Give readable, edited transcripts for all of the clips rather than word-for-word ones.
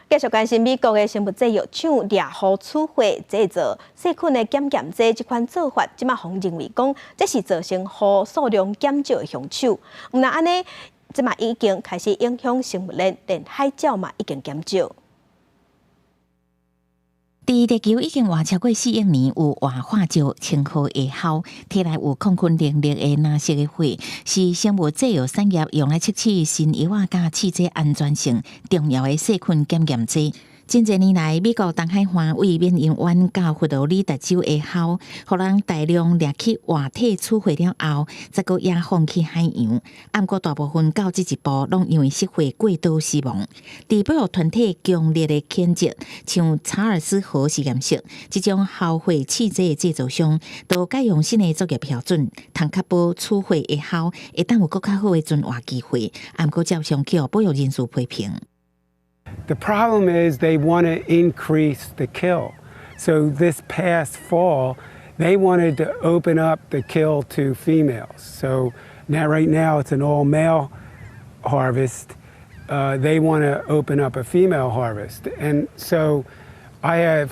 繼續關心美國的生物製藥廠掠予處罰製造細菌的檢驗劑，這款做法，這馬予認為講，這是造成鱟數量減少的兇手。毋但按呢，這馬已經開始影響生物鏈，連海鳥嘛已經減少。佇地球已經活超過4億年，有活化石稱號的鱟，體內有抗菌能力的藍色的血，是生物製藥產業用來測試新藥仔佮試劑安全性重要的細菌檢驗劑。真濟年來，美國東海岸位緬因灣到佛羅里達州的鱟，予人大量掠去活體處罰了後，再閣野放去海洋。毋過大部分到這一步，攏因為失血過多死亡。佇保育團體強烈的譴責，像查爾斯河實驗室這種鱟血試劑的製造商，都改用新的作業標準，通確保處罰的鱟會當有閣較好的存活機會。毋過照常予保育人士批評。 The problem is they want to increase the kill. So this past fall, they wanted to open up the kill to females. So now, right now, it's an all male harvest. They want to open up a female harvest. And so we're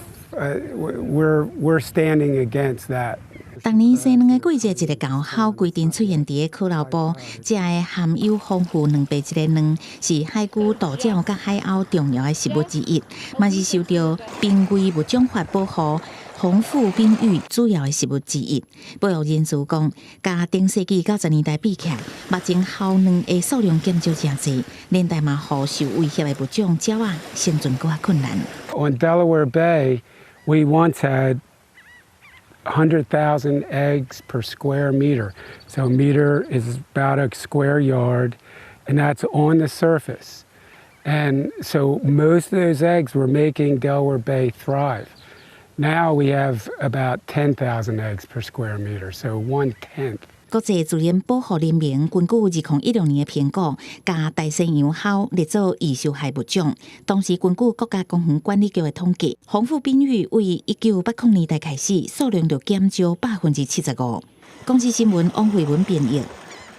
standing against that. 逐年生卵的季節，一个猴鱟規陣出現佇個可樂埔，這个含有豐富蛋白質的卵，是海龜、渡鳥佮海鷗重要的食物之一，嘛是受著瀕危物種法保護紅腹濱鷸主要的食物之一。保育人士講，佮頂世紀90年代比起來，目前鱟卵的數量減少誠濟，連帶嘛予受威脅的物種鳥仔生存閣較困難。 On Delaware Bay, we once had 100,000 eggs per square meter. So a meter is about a square yard, and that's on the surface. And so most of those eggs were making Delaware Bay thrive. Now we have about 10,000 eggs per square meter, so one tenth. 國際自然保護聯盟根據2016年的評估，共大西洋鱟列做易受害物種。同時，根據國家公園管理局的統計，紅腹濱鷸為1980年代開始，數量就減少75%。公視新聞王慧文編譯。